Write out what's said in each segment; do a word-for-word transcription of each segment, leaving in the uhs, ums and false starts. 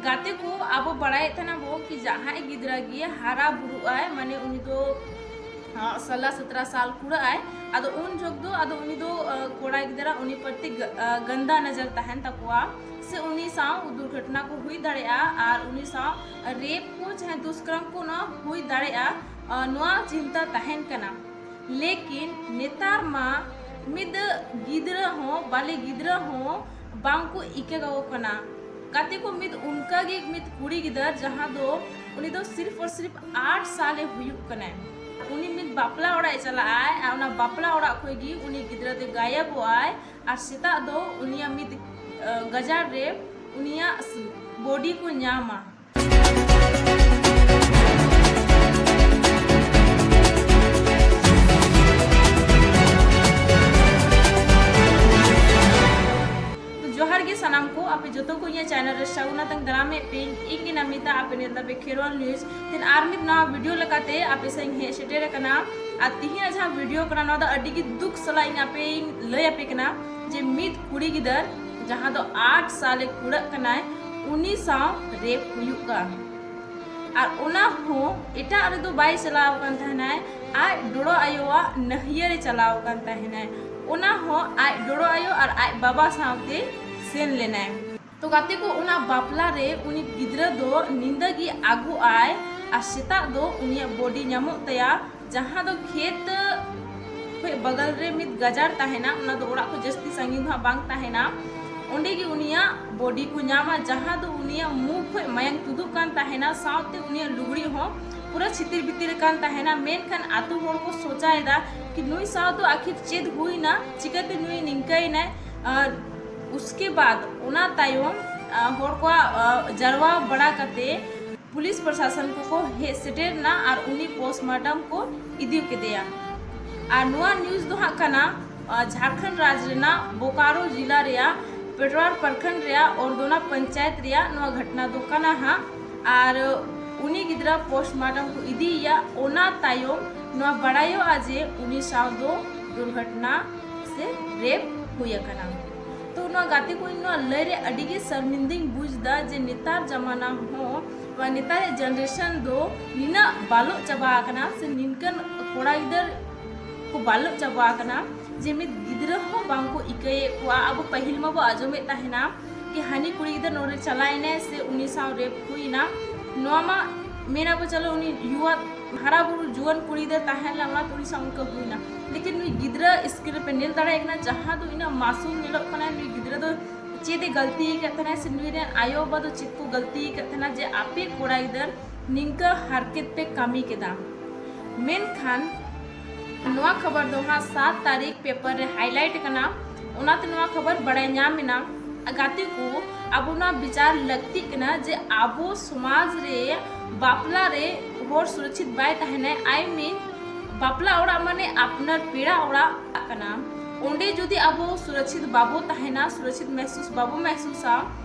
ᱜᱟᱛᱮ ᱠᱚ, ᱟᱵᱚ ᱵᱟᱲᱟᱭᱮᱫ ᱛᱟᱦᱮᱱᱟ ᱵᱚ ᱠᱤ ᱡᱟᱦᱟᱸᱭ ᱜᱤᱫᱽᱨᱟᱹ ᱜᱮ ᱦᱟᱨᱟ ᱵᱩᱨᱩᱜ ᱟᱭ, ᱢᱟᱱᱮ ᱩᱱᱤ ᱫᱚ ᱥᱟᱞᱟ ᱥᱟᱛᱨᱟ ᱥᱟᱞ ᱠᱩᱲᱟᱹᱜ ᱟᱭ, ᱟᱫᱚ ᱩᱱ ᱡᱚᱠᱷ ᱫᱚ ᱟᱫᱚ ᱩᱱᱤ ᱫᱚ ᱠᱚᱲᱟ ᱜᱤᱫᱽᱨᱟᱹ ᱩᱱᱤ ᱯᱨᱚᱛᱤ ᱜᱟᱱᱫᱟ ᱱᱚᱡᱚᱨ ᱛᱟᱦᱮᱱ ᱛᱟᱠᱚᱣᱟ, ᱥᱮ ᱩᱱᱤ ᱥᱟᱶ ᱫᱩᱨᱜᱷᱚᱴᱚᱱᱟ ᱠᱚ ᱦᱩᱭ ᱫᱟᱲᱮᱭᱟᱜᱼᱟ ᱟᱨ ᱩᱱᱤ ᱥᱟᱶ ᱨᱮᱯ ᱠᱚ ᱪᱟᱦᱮ ᱫᱩᱥᱠᱨᱚᱢ ᱠᱚ ᱱᱚᱣᱟ ᱦᱩᱭ ᱫᱟᱲᱮᱭᱟᱜᱼᱟ᱾ ᱱᱚᱣᱟ ᱪᱤᱱᱛᱟᱹ ᱛᱟᱦᱮᱱ ᱠᱟᱱᱟ᱾ ᱞᱮᱠᱤᱱ ᱱᱮᱛᱟᱨ ᱢᱟ ᱢᱤᱫ ᱜᱤᱫᱽᱨᱟᱹ ᱦᱚᱸ, ᱵᱟᱞᱮ ᱜᱤᱫᱽᱨᱟᱹ ᱦᱚᱸ ᱵᱟᱝ ᱠᱚ ᱤᱠᱟᱹ ᱠᱟᱠᱚ ᱠᱟᱱᱟ᱾ ᱜᱟᱛᱮ ᱠᱚ, ᱢᱤᱫ ᱚᱱᱠᱟ ᱜᱮ ᱢᱤᱫ ᱠᱩᱲᱤ ᱜᱤᱫᱟᱹᱨ ᱡᱟᱦᱟᱸ ᱫᱚ ᱩᱱᱤ ᱫᱚ ᱥᱤᱨᱯ ᱟᱨ ᱥᱤᱨᱯ ᱟᱴ ᱥᱟᱞᱮ ᱦᱩᱭᱩᱜ ᱠᱟᱱᱟᱭ᱾ ᱩᱱᱤ ᱢᱤᱫ ᱵᱟᱯᱞᱟ ᱚᱲᱟᱜ ᱮ ᱪᱟᱞᱟᱜ ᱟᱭ ᱟᱨ ᱚᱱᱟ ᱵᱟᱯᱞᱟ ᱚᱲᱟᱜ ᱠᱷᱚᱱ ᱜᱮ ᱩᱱᱤ ᱜᱤᱫᱽᱨᱟᱹ ᱫᱚ ᱜᱟᱭᱟᱵᱚᱜ ᱟᱭ ᱟᱨ ᱥᱮᱛᱟᱜ ᱫᱚ ᱩᱱᱤᱭᱟᱜ ᱢᱤᱫ ᱜᱟᱡᱟᱲ ᱨᱮ ᱩᱱᱤᱭᱟᱜ ᱵᱚᱰᱤ ᱠᱚ ᱧᱟᱢᱟ᱾ ᱡᱚᱦᱟᱨ ᱜᱮ ᱥᱟᱱᱟᱢ ᱠᱚ, ᱟᱯᱮ ᱡᱚᱛᱚ ᱠᱚ ᱤᱧᱟᱹᱜ ᱪᱮᱱᱮᱞ ᱨᱮ ᱥᱟᱹᱜᱩᱱ ᱟᱛᱟᱝ ᱫᱟᱨᱟᱢᱮᱫ ᱯᱮ ᱤᱧ ᱜᱮ ᱱᱟᱢᱤᱛᱟ, ᱟᱯᱮ ᱧᱮᱞ ᱫᱟᱯᱮ ᱠᱷᱮᱨᱣᱟᱞ ᱱᱤᱭᱩᱡᱽ᱾ ᱛᱮᱦᱮᱧ ᱟᱨ ᱢᱤᱫ ᱱᱟᱣᱟ ᱵᱷᱤᱰᱤᱭᱳ ᱞᱮᱠᱟᱛᱮ ᱟᱯᱮ ᱥᱮᱫ ᱤᱧ ᱦᱮᱡ ᱥᱮᱴᱮᱨ ᱟᱠᱟᱱᱟ᱾ ᱟᱨ ᱛᱤᱦᱤᱧᱟᱜ ᱡᱟᱦᱟᱸ ᱵᱷᱤᱰᱤᱭᱳ ᱠᱟᱱᱟ, ᱱᱚᱣᱟ ᱫᱚ ᱟᱹᱰᱤ ᱜᱮ ᱫᱩᱠ ᱥᱟᱞᱟᱜ ᱤᱧ ᱟᱯᱮ ᱤᱧ ᱞᱟᱹᱭ ᱟᱯᱮ ᱠᱟᱱᱟ ᱡᱮ ᱢᱤᱫ ᱠᱩᱲᱤ ᱜᱤᱫᱟᱹᱨ ᱡᱟᱦᱟᱸ ᱫᱚ ᱟᱴ ᱥᱟᱞᱮ ᱠᱩᱲᱟᱹᱜ ᱠᱟᱱᱟᱭ, ᱩᱱᱤ ᱥᱟᱶ ᱨᱮᱯ ᱦᱩᱭᱩᱜ ᱠᱟᱱ᱾ ᱟᱨ ᱚᱱᱟ ᱦᱚᱸ ᱮᱴᱟᱜ ᱨᱮᱫᱚ ᱵᱟᱭ ᱪᱟᱞᱟᱣ ᱟᱠᱟᱱ ᱛᱟᱦᱮᱱᱟᱭ, ᱟᱡ ᱰᱚᱲᱚ ᱟᱭᱳᱣᱟᱜ ᱱᱟᱹᱦᱭᱟᱹ ᱨᱮ ᱪᱟᱞᱟᱣ ᱟᱠᱟᱱ ᱛᱟᱦᱮᱱᱟᱭ᱾ ᱚᱱᱟ ᱦᱚᱸ ᱟᱡ ᱰᱚᱲᱚ ᱟᱭᱳ ᱟᱨ ᱟᱡ ᱵᱟᱵᱟ ᱥᱟᱶᱛᱮ ᱥᱮᱱ ᱞᱮᱱᱟᱭ᱾ ᱛᱚ ᱜᱟᱛᱮ ᱠᱚ, ᱚᱱᱟ ᱵᱟᱯᱞᱟ ᱨᱮ ᱩᱱᱤ ᱜᱤᱫᱽᱨᱟᱹ ᱫᱚ ᱧᱤᱫᱟᱹ ᱜᱮ ᱟᱹᱜᱩᱜ ᱟᱭ ᱟᱨ ᱥᱮᱛᱟᱜ ᱫᱚ ᱩᱱᱤᱭᱟᱜ ᱵᱚᱰᱤ ᱧᱟᱢᱚᱜ ᱛᱟᱭᱟ, ᱡᱟᱦᱟᱸ ᱫᱚ ᱠᱷᱮᱛ ᱠᱷᱚᱡ ᱵᱟᱜᱟᱞ ᱨᱮ ᱢᱤᱫ ᱜᱟᱡᱟᱲ ᱛᱟᱦᱮᱱᱟ, ᱚᱱᱟ ᱫᱚ ᱚᱲᱟᱜ ᱠᱷᱚᱡ ᱡᱟᱹᱥᱛᱤ ᱥᱟᱺᱜᱤᱧ ᱫᱚ ᱦᱟᱸᱜ ᱵᱟᱝ ᱛᱟᱦᱮᱱᱟ᱾ ᱚᱸᱰᱮ ᱜᱮ ᱩᱱᱤᱭᱟᱜ ᱵᱚᱰᱤ ᱠᱚ ᱧᱟᱢᱟ, ᱡᱟᱦᱟᱸ ᱫᱚ ᱩᱱᱤᱭᱟᱜ ᱢᱩ ᱠᱷᱚᱡ ᱢᱟᱭᱟᱝ ᱛᱩᱫᱩᱜ ᱠᱟᱱ ᱛᱟᱦᱮᱱᱟ, ᱥᱟᱶᱛᱮ ᱩᱱᱤᱭᱟᱜ ᱞᱩᱜᱽᱲᱤ ᱦᱚᱸ ᱯᱩᱨᱟᱹ ᱪᱷᱤᱛᱤᱨ ᱵᱤᱛᱤᱨ ᱟᱠᱟᱱ ᱛᱟᱦᱮᱱᱟ᱾ ᱢᱮᱱᱠᱷᱟᱱ ᱟᱛᱳ ᱦᱚᱲ ᱠᱚ ᱥᱚᱪᱟᱭᱮᱫᱟ ᱠᱤ ᱱᱩᱭ ᱥᱟᱶ ᱫᱚ ᱟᱹᱠᱷᱤᱨ ᱪᱮᱫ ᱦᱩᱭᱱᱟ, ᱪᱤᱠᱟᱹᱛᱮ ᱱᱩᱭ ᱱᱤᱝᱠᱟᱹᱭᱮᱱᱟᱭ? ᱟᱨ ᱩᱥᱠᱮ ᱵᱟᱫ, ᱚᱱᱟ ᱛᱟᱭᱚᱢ, ᱟ, ᱦᱚᱲ ᱠᱚᱣᱟᱜ, ᱟ, ᱡᱟᱨᱣᱟ ᱵᱟᱲᱟ ᱠᱟᱛᱮ ᱯᱩᱞᱤᱥ ᱯᱨᱚᱥᱟᱥᱚᱱ ᱠᱚᱠᱚ ᱦᱮᱡ ᱥᱮᱴᱮᱨ ᱮᱱᱟ ᱟᱨ ᱩᱱᱤ ᱯᱳᱥᱴᱢᱟᱨᱴᱚᱢ ᱠᱚ ᱤᱫᱤ ᱠᱮᱫᱮᱭᱟ᱾ ᱟᱨ ᱱᱚᱣᱟ ᱱᱤᱭᱩᱡᱽ ᱫᱚ ᱦᱟᱸᱜ ᱠᱟᱱᱟ, ᱟ, ᱡᱷᱟᱲᱠᱷᱚᱸᱰ ᱨᱟᱡᱽ ᱨᱮᱱᱟᱜ ᱵᱳᱠᱟᱨᱳ ᱡᱤᱞᱟ ᱨᱮᱭᱟᱜ ᱯᱮᱴᱣᱟᱨ ᱯᱨᱚᱠᱷᱚᱸᱰ ᱨᱮᱭᱟᱜ ᱚᱨᱫᱚᱱᱟ ᱯᱚᱧᱪᱟᱭᱮᱛ ᱨᱮᱭᱟᱜ ᱱᱚᱣᱟ ᱜᱷᱚᱴᱱᱟ ᱫᱚ ᱠᱟᱱᱟ ᱦᱟᱸᱜ᱾ ᱟᱨ ᱩᱱᱤ ᱜᱤᱫᱽᱨᱟᱹ ᱯᱳᱥᱴᱢᱟᱨᱴᱚᱢ ᱠᱚ ᱤᱫᱤᱭᱮᱭᱟ, ᱚᱱᱟ ᱛᱟᱭᱚᱢ ᱱᱚᱣᱟ ᱵᱟᱲᱟᱭᱚᱜᱼᱟ ᱡᱮ ᱩᱱᱤ ᱥᱟᱶ ᱫᱚ ᱫᱩᱨᱜᱷᱚᱴᱱᱟ ᱥᱮ ᱨᱮᱯ ᱦᱩᱭ ᱟᱠᱟᱱᱟ᱾ ᱛᱚ ᱱᱚᱣᱟ ᱜᱟᱛᱮ ᱠᱚ, ᱤᱧ ᱱᱚᱣᱟ ᱞᱟᱹᱭ ᱨᱮ ᱟᱹᱰᱤ ᱜᱮ ᱥᱟᱨᱢᱤᱱᱫᱟᱹᱧ ᱵᱩᱡᱽ ᱮᱫᱟ ᱡᱮ ᱱᱮᱛᱟᱨ ᱡᱟᱢᱟᱱᱟ ᱦᱚᱸ ᱵᱟ ᱱᱮᱛᱟᱨ ᱨᱮ generation ᱫᱚ ᱱᱤᱱᱟᱹᱜ ᱵᱟᱞᱚᱜ ᱪᱟᱵᱟ ᱟᱠᱟᱱᱟ, ᱥᱮ ᱱᱤᱝᱠᱟᱹᱱ ᱠᱚᱲᱟ ᱜᱤᱫᱟᱹᱨ ᱠᱚ ᱵᱟᱞᱚᱜ ᱪᱟᱵᱟ ᱟᱠᱟᱱᱟ ᱡᱮ ᱢᱤᱫ ᱜᱤᱫᱽᱨᱟᱹ ᱦᱚᱸ ᱵᱟᱝ ᱠᱚ ᱤᱠᱟᱹᱭᱮᱫ ᱠᱚᱣᱟ᱾ ᱟᱵᱚ ᱯᱟᱹᱦᱤᱞ ᱢᱟᱵᱚ ᱟᱸᱡᱚᱢᱮᱫ ᱛᱟᱦᱮᱱᱟ ᱠᱤ ᱦᱟᱹᱱᱤ ᱠᱩᱲᱤ ᱜᱤᱫᱟᱹᱨ ᱱᱚᱰᱮ ᱪᱟᱞᱟᱣ ᱮᱱᱟᱭ ᱥᱮ ᱩᱱᱤ ᱥᱟᱶ rape ᱦᱩᱭᱱᱟ᱾ ᱱᱚᱣᱟ ᱢᱟ ᱢᱮᱱᱟᱵᱚ ᱪᱚᱞᱚ ᱩᱱᱤ ᱭᱩᱣᱟ ᱦᱟᱨᱟ ᱵᱩᱨᱩ ᱡᱩᱣᱟᱹᱱ ᱠᱩᱲᱤ ᱜᱤᱫᱟᱹᱨ ᱛᱟᱦᱮᱸ ᱞᱮᱱᱟ, ᱚᱱᱟ ᱠᱩᱲᱤ ᱥᱟᱶ ᱚᱱᱠᱟ ᱦᱩᱭᱱᱟ, ᱞᱮᱠᱤᱱ ᱱᱩᱭ ᱜᱤᱫᱽᱨᱟᱹ screen ᱨᱮᱯᱮ ᱧᱮᱞ ᱫᱟᱲᱮᱭᱟᱜ ᱠᱟᱱᱟ, ᱡᱟᱦᱟᱸ ᱫᱚ ᱤᱱᱟᱹᱜ ᱢᱟᱥᱩᱢ ᱧᱮᱞᱚᱜ ᱠᱟᱱᱟ᱾ ᱱᱩᱭ ᱜᱤᱫᱽᱨᱟᱹ ᱫᱚ ᱪᱮᱫ ᱮ ᱜᱟᱹᱞᱛᱤ ᱟᱠᱟᱫ ᱛᱟᱦᱮᱱᱟ ᱥᱮ ᱱᱩᱭ ᱨᱮᱱ ᱟᱭᱳ ᱵᱟᱵᱟ ᱫᱚ ᱪᱮᱫ ᱠᱚ ᱜᱟᱹᱞᱛᱤ ᱟᱠᱟᱫ ᱛᱟᱦᱮᱱᱟ ᱡᱮ ᱟᱯᱮ ᱠᱚᱲᱟ ᱜᱤᱫᱟᱹᱨ ᱱᱤᱝᱠᱟᱹ ᱦᱟᱨᱠᱮᱛ ᱯᱮ ᱠᱟᱹᱢᱤ ᱠᱮᱫᱟ? ᱢᱮᱱᱠᱷᱟᱱ ᱱᱚᱣᱟ ᱠᱷᱚᱵᱚᱨ ᱫᱚ ᱦᱟᱸᱜ ᱥᱟᱛ ᱛᱟᱹᱨᱤᱠᱷ paper ᱨᱮ highlight ᱠᱟᱱᱟ, ᱚᱱᱟᱛᱮ ᱱᱚᱣᱟ ᱠᱷᱚᱵᱚᱨ ᱵᱟᱲᱟᱭ ᱧᱟᱢ ᱮᱱᱟ᱾ ᱜᱟᱛᱮ ᱠᱚ, ᱟᱵᱚ ᱱᱚᱣᱟ ᱵᱤᱪᱟᱨ ᱞᱟᱹᱠᱛᱤᱜ ᱠᱟᱱᱟ ᱡᱮ ᱟᱵᱚ ᱥᱚᱢᱟᱡᱽ ᱨᱮ ᱵᱟᱯᱞᱟ ᱨᱮ ᱦᱚᱲ ᱥᱩᱨᱚᱠᱪᱷᱤᱛ ᱵᱟᱭ ᱛᱟᱦᱮᱱᱟᱭ, I mean ᱵᱟᱯᱞᱟ ᱚᱲᱟᱜ ᱢᱟᱱᱮ ᱟᱯᱱᱟᱨ ᱯᱮᱲᱟ ᱚᱲᱟᱜ ᱠᱟᱱᱟ᱾ ᱚᱸᱰᱮ ᱡᱩᱫᱤ ᱟᱵᱚ ᱥᱩᱨᱚᱠᱪᱷᱤᱛ ᱵᱟᱵᱚ ᱛᱟᱦᱮᱱᱟ, ᱥᱩᱨᱚᱠᱪᱷᱤᱛ ᱢᱮᱦᱥᱩᱥ ᱵᱟᱵᱚ ᱢᱮᱦᱥᱩᱥᱟ,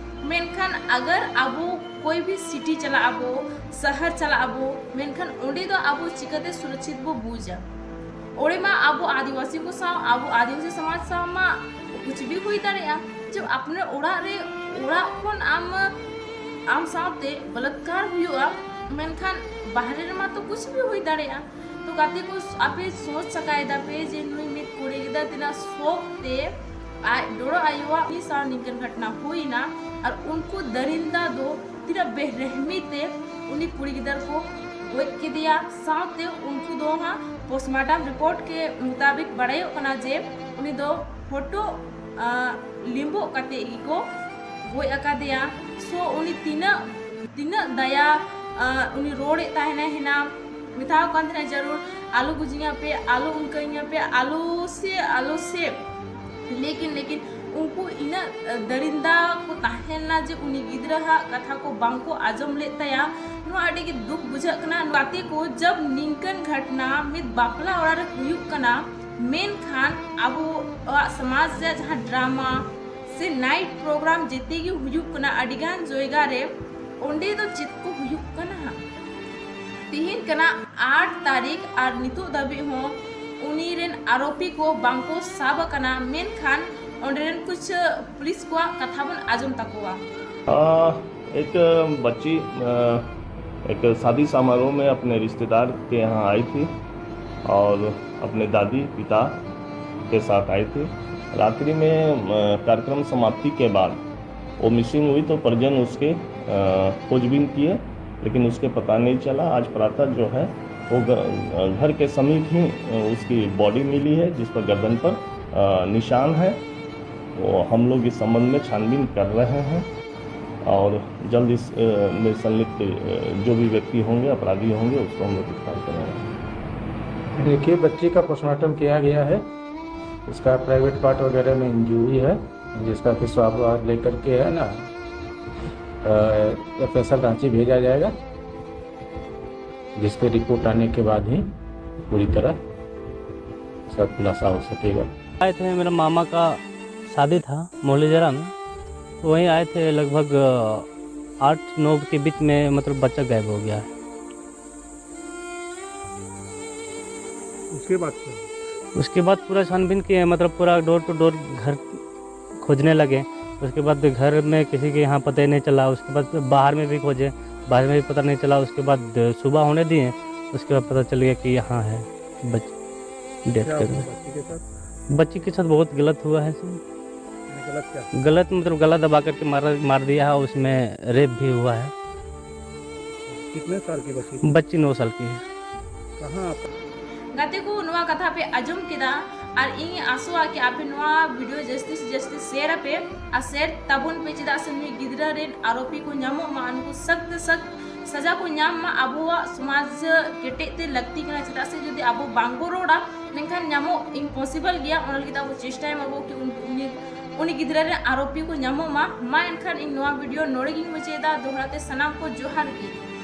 ᱢᱮᱱᱠᱷᱟᱱ ᱟᱜᱟᱨ ᱟᱵᱚ ᱠᱳᱭ ᱵᱷᱤ city ᱪᱟᱞᱟᱜ ᱟᱵᱚ, ᱥᱟᱦᱟᱨ ᱪᱟᱞᱟᱜ ᱟᱵᱚ, ᱢᱮᱱᱠᱷᱟᱱ ᱚᱸᱰᱮ ᱫᱚ ᱟᱵᱚ ᱪᱤᱠᱟᱹᱛᱮ ᱥᱩᱨᱚᱠᱪᱷᱤᱛ ᱵᱚ ᱵᱩᱡᱟ? ᱚᱸᱰᱮ ᱢᱟ ᱟᱵᱚ ᱟᱹᱫᱤᱵᱟᱹᱥᱤ ᱠᱚ ᱥᱟᱶ, ᱟᱵᱚ ᱟᱹᱫᱤᱵᱟᱹᱥᱤ ᱥᱚᱢᱟᱡᱽ ᱥᱟᱶ ᱢᱟ ᱠᱩᱪ ᱵᱷᱤ ᱦᱩᱭ ᱫᱟᱲᱮᱭᱟᱜᱼᱟ᱾ ᱡᱮ ᱟᱯᱱᱟᱨ ᱚᱲᱟᱜ ᱨᱮ, ᱚᱲᱟᱜ ᱠᱷᱚᱱ ᱟᱢ, ᱟᱢ ᱥᱟᱶᱛᱮ ᱵᱚᱞᱟᱛᱠᱟᱨ ᱦᱩᱭᱩᱜᱼᱟ, ᱢᱮᱱᱠᱷᱟᱱ ᱵᱟᱦᱨᱮ ᱨᱮᱢᱟ ᱛᱚ ᱠᱩᱪ ᱵᱷᱤ ᱦᱩᱭ ᱫᱟᱲᱮᱭᱟᱜᱼᱟ᱾ ᱛᱚ ᱜᱟᱛᱮ ᱠᱚ, ᱟᱯᱮ ᱥᱳᱪ ᱥᱟᱠᱟᱭ ᱫᱟᱯᱮ ᱡᱮ ᱱᱩᱭ ᱢᱤᱫ ᱠᱩᱲᱤ ᱜᱤᱫᱽᱨᱟᱹ ᱛᱤᱱᱟᱹᱜ ᱥᱚᱠ ᱛᱮ ᱟᱡ ᱰᱚᱲᱚ ᱟᱭᱳᱣᱟᱜ ᱩᱱᱤ ᱥᱟᱶ ᱱᱤᱝᱠᱟᱹᱱ ᱜᱷᱚᱴᱱᱟ ᱦᱩᱭᱱᱟ, ᱟᱨ ᱩᱱᱠᱩ ᱫᱟᱨᱤᱱᱫᱟ ᱫᱚ ᱛᱤᱱᱟᱹᱜ ᱵᱮᱨᱮᱦᱢᱤ ᱛᱮ ᱩᱱᱤ ᱠᱩᱲᱤ ᱜᱤᱫᱟᱹᱨ ᱠᱚ ᱜᱚᱡ ᱠᱮᱫᱮᱭᱟ᱾ ᱥᱟᱶᱛᱮ ᱩᱱᱠᱩ ᱫᱚ ᱦᱟᱸᱜ postmortem report ᱠᱮ ᱢᱩᱛᱟᱵᱤᱠ ᱵᱟᱲᱟᱭᱚᱜ ᱠᱟᱱᱟ ᱡᱮ ᱩᱱᱤ ᱫᱚ ᱦᱚᱴᱚᱜ, ᱟᱸ, ᱞᱤᱢᱵᱚᱜ ᱠᱟᱛᱮ ᱜᱮᱠᱚ ᱜᱚᱡ ᱟᱠᱟᱫᱮᱭᱟ᱾ So ᱩᱱᱤ ᱛᱤᱱᱟᱹᱜ, ᱛᱤᱱᱟᱹᱜ ᱫᱟᱭᱟ, ᱟᱸ, ᱩᱱᱤ ᱨᱚᱲᱮᱫ ᱛᱟᱦᱮᱱᱟᱭ ᱦᱮᱱᱟᱢ, ᱢᱮᱛᱟᱣ ᱠᱟᱱ ᱛᱟᱦᱮᱱᱟ ᱡᱟᱹᱨᱩᱲ ᱟᱞᱚ ᱜᱩᱡᱤᱧᱟ ᱯᱮ, ᱟᱞᱚ ᱚᱱᱠᱟᱧᱟ ᱯᱮ, ᱟᱞᱚ ᱥᱮ, ᱟᱞᱚ ᱥᱮ᱾ ᱞᱮᱠᱤᱱ, ᱞᱮᱠᱤᱱ ᱩᱱᱠᱩ ᱤᱱᱟᱹᱜ ᱫᱟᱨᱤᱱᱫᱟ ᱠᱚ ᱛᱟᱦᱮᱸ ᱞᱮᱱᱟ ᱡᱮ ᱩᱱᱤ ᱜᱤᱫᱽᱨᱟᱹ ᱦᱟᱜ ᱠᱟᱛᱷᱟ ᱠᱚ ᱵᱟᱝ ᱠᱚ ᱟᱸᱡᱚᱢ ᱞᱮᱫ ᱛᱟᱭᱟ᱾ ᱱᱚᱣᱟ ᱟᱹᱰᱤ ᱜᱮ ᱫᱩᱠ ᱵᱩᱡᱷᱟᱹᱜ ᱠᱟᱱᱟ᱾ ᱜᱟᱛᱮ ᱠᱚ, ᱡᱟᱵ ᱱᱤᱝᱠᱟᱹᱱ ᱜᱷᱚᱴᱱᱟ ᱢᱤᱫ ᱵᱟᱯᱞᱟ ᱚᱲᱟᱜ ᱨᱮ ᱦᱩᱭᱩᱜ ᱠᱟᱱᱟ, ᱢᱮᱱᱠᱷᱟᱱ ᱟᱵᱚᱣᱟᱜ ᱥᱚᱢᱟᱡᱽ ᱨᱮᱭᱟᱜ ᱡᱟᱦᱟᱸ drama ᱥᱮ night program ᱡᱮᱛᱮ ᱜᱮ ᱦᱩᱭᱩᱜ ᱠᱟᱱᱟ ᱟᱹᱰᱤᱜᱟᱱ ᱡᱟᱭᱜᱟ ᱨᱮ, ᱚᱸᱰᱮ ᱫᱚ ᱪᱮᱫ ᱠᱚ ᱦᱩᱭᱩᱜ ᱠᱟᱱᱟ? ᱛᱤᱦᱤᱧ ᱠᱟᱱᱟ ᱟᱴ ᱛᱟᱹᱨᱤᱠᱷ ᱟᱨ ᱱᱤᱛᱚᱜ ᱫᱷᱟᱹᱵᱤᱡ ᱦᱚᱸ ᱩᱱᱤ ᱨᱮᱱ ᱟᱨᱳᱯᱤ ᱠᱚ ᱵᱟᱝ ᱠᱚ ᱥᱟᱵ ᱟᱠᱟᱱᱟ, ᱢᱮᱱᱠᱷᱟᱱ ᱚᱸᱰᱮ ᱨᱮᱱ ᱠᱩᱪ ᱯᱩᱞᱤᱥ ᱠᱚᱣᱟᱜ ᱠᱟᱛᱷᱟ ᱵᱚᱱ ᱟᱸᱡᱚᱢ ᱛᱟᱠᱚᱣᱟ᱾ आ, एक बच्ची आ, एक शादी समारोह में अपने रिश्तेदार के यहाँ आई थी और अपने दादी पिता के साथ आई थी। रात्रि में आ, कार्यक्रम समाप्ति के बाद वो मिसिंग हुई तो परिजन उसके आ, खोजबीन किए, लेकिन उसके पता नहीं चला। आज प्रातः जो है वो घ- घर के समीप ही उसकी बॉडी मिली है, जिस पर गर्दन पर आ, निशान है। वो हम लोग इस संबंध में छानबीन कर रहे हैं और जल्द इस आ, में संलिप्त आ, जो भी व्यक्ति होंगे, अपराधी होंगे, उसको हम लोग गिरफ्तार करेंगे। देखिए, बच्ची का पोस्टमार्टम किया गया है। इसका प्राइवेट पार्ट वगैरह में इंजरी है, जिसका कि स्वाब लेकर के है ना, एफ एस एल रांची भेजा जाएगा, जिसके रिपोर्ट आने के बाद ही पूरी तरह सब खुलासा हो सकेगा। आए थे, मेरा मामा का शादी था मौलीजरा में, तो वहीं आए थे। लगभग आठ नौ के बीच में, मतलब, बच्चा गायब हो गया है। उसके बाद क्या? उसके बाद पूरा छानबीन किए, मतलब, पूरा डोर टू डोर घर खोजने लगे। उसके बाद घर में किसी के यहाँ पता ही नहीं चला। उसके बाद बाहर में भी खोजे, बाहर में भी पता नहीं चला। उसके बाद सुबह होने दिए, उसके बाद पता चल गया कि यहाँ है बच डेथ कर गया। बच्ची के साथ बहुत गलत हुआ है सर। गलत क्या? गलत, मतलब, गला दबा करके मार मार दिया है। उसमें रेप भी हुआ है। कितने साल की बच्ची थी? बच्ची नौ साल की है। कहाँ आप? ᱜᱟᱛᱮ ᱠᱚ, ᱱᱚᱣᱟ ᱠᱟᱛᱷᱟ ᱯᱮ ᱟᱸᱡᱚᱢ ᱠᱮᱫᱟ, ᱟᱨ ᱤᱧ ᱟᱥᱚᱜᱼᱟ ᱠᱤ ᱟᱯᱮ ᱱᱚᱣᱟ ᱵᱷᱤᱰᱤᱭᱳ ᱡᱟᱹᱥᱛᱤ ᱥᱮ ᱡᱟᱹᱥᱛᱤ ᱥᱮᱭᱟᱨ ᱟᱯᱮ ᱟᱨ ᱥᱮᱭᱟᱨ ᱛᱟᱵᱚᱱ ᱯᱮ, ᱪᱮᱫᱟᱜ ᱥᱮ ᱱᱩᱭ ᱜᱤᱫᱽᱨᱟᱹ ᱨᱮᱱ ᱟᱨᱳᱯᱤ ᱠᱚ ᱧᱟᱢᱚᱜ ᱢᱟ, ᱩᱱᱠᱩ ᱥᱚᱠᱛ ᱥᱚᱠᱛ ᱥᱟᱡᱟ ᱠᱚ ᱧᱟᱢ ᱢᱟ᱾ ᱟᱵᱚᱣᱟᱜ ᱥᱚᱢᱟᱡᱽ ᱠᱮᱴᱮᱡ ᱛᱮ ᱞᱟᱹᱠᱛᱤ ᱠᱟᱱᱟ, ᱪᱮᱫᱟᱜ ᱥᱮ ᱡᱩᱫᱤ ᱟᱵᱚ ᱵᱟᱝ ᱵᱚ ᱨᱚᱲᱟ, ᱢᱮᱱᱠᱷᱟᱱ ᱧᱟᱢᱚᱜ ᱤᱢᱯᱚᱥᱤᱵᱚᱞ ᱜᱮᱭᱟ᱾ ᱚᱱᱟ ᱞᱟᱹᱜᱤᱫ ᱟᱵᱚ ᱪᱮᱥᱴᱟᱭ ᱢᱟᱵᱚ ᱠᱤ ᱩᱱ- ᱩᱱᱤ ᱩᱱᱤ ᱜᱤᱫᱽᱨᱟᱹ ᱨᱮᱱ ᱟᱨᱳᱯᱤ ᱠᱚ ᱧᱟᱢᱚᱜ ᱢᱟ᱾ ᱢᱟ ᱮᱱᱠᱷᱟᱱ ᱤᱧ ᱱᱚᱣᱟ ᱵᱷᱤᱰᱤᱭᱳ ᱱᱚᱰᱮ ᱜᱤᱧ ᱢᱩᱪᱟᱹᱫᱟ᱾ ᱫᱚᱦᱲᱟ ᱛᱮ ᱥᱟᱱᱟᱢ ᱠᱚ ᱡᱚᱦᱟᱨ ᱜᱮ᱾